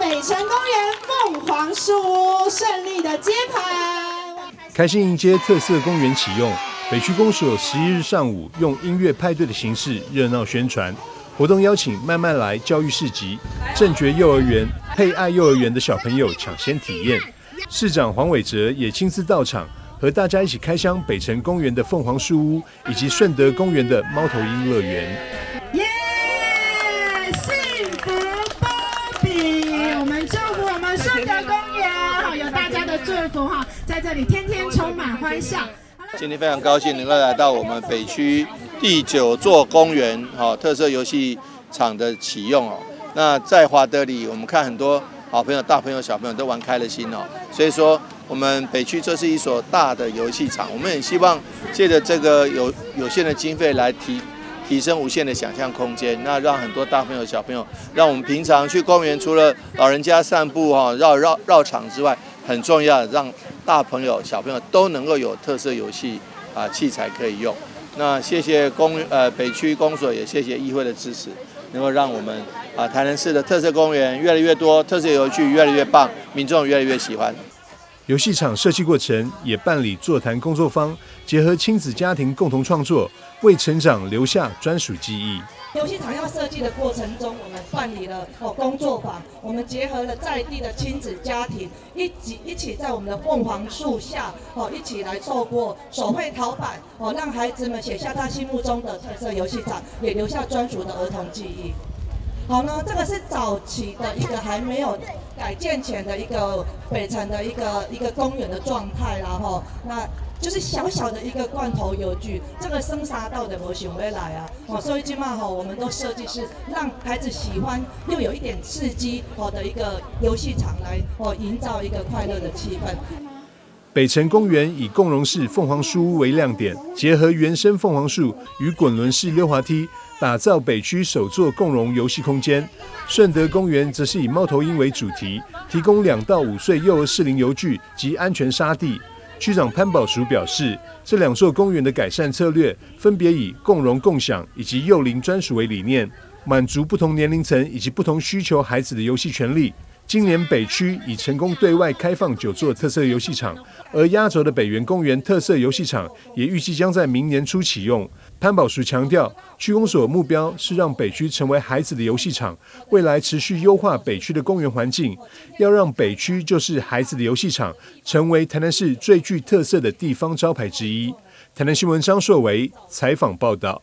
北城公園鳳凰樹屋順利的揭牌。開心迎接特色公園啟用，北區公所11日上午用音樂派對的形式熱鬧宣傳。活動邀請慢慢來教育市集、正覺幼兒園、佩愛幼兒園的小朋友搶先體驗。市長黃偉哲也親自到場，和大家一起開箱北城公園的鳳凰樹屋以及順德公園的貓頭鷹樂園。耶！幸福波比，我們祝福我們順德公園，好，有大家的祝福哈，在這裡天天充滿歡笑。今天非常高興能夠來到我們北區第九座公園，哈，特色遊戲場的啟用哦。那在華德里，我們看很多好朋友、大朋友、小朋友都玩開了心哦。所以說，我們北區這是一所大的遊戲場，我們很希望借着這個有限的經費來提升無限的想象空間，那讓很多大朋友、小朋友，讓我們平常去公園，除了老人家散步哈、繞繞繞場之外，很重要的讓大朋友、小朋友都能夠有特色遊戲啊器材可以用。那謝謝北區公所，也謝謝議會的支持，能夠讓我們啊台南市的特色公園越來越多，特色遊具越來越棒，民眾越來越喜歡。遊戲場設計過程也辦理座談工作坊，結合親子家庭共同創作，為成長留下專屬記憶。遊戲場要設計的過程中，我們辦理了哦工作坊，我們結合了在地的親子家庭，一起在我們的鳳凰樹下哦，一起來透過手繪陶板哦，讓孩子們寫下他心目中的特色遊戲場，也留下專屬的兒童記憶。好呢，這個是早期的一個還沒有改建前的一個北城的一個公園的狀態啦，吼，那就是小小的一個罐頭遊具，這個生殺到的模型會來啊，哦，所以這馬吼，我們都設計是讓孩子喜歡又有一點刺激哦的一個遊戲場來哦，營造一個快樂的氣氛。北城公園以共融式鳳凰樹屋為亮點，結合原生鳳凰樹與滾輪式溜滑梯，打造北區首座共融遊戲空間。順德公園則是以貓頭鷹為主題，提供2到5歲幼兒適齡遊具及安全沙地。區長潘寶淑表示，這兩座公園的改善策略分別以共融共享以及幼齡專屬為理念，滿足不同年齡層以及不同需求孩子的遊戲權利。今年北區已成功對外開放九座特色遊戲場，而壓軸的北園公園特色遊戲場也預計將在明年初啟用。潘寶淑強調，區公所目標是讓北區成為孩子的遊戲場，未來持續優化北區的公園環境，要讓北區就是孩子的遊戲場，成為台南市最具特色的地方招牌之一。台南新聞張碩維採訪報道。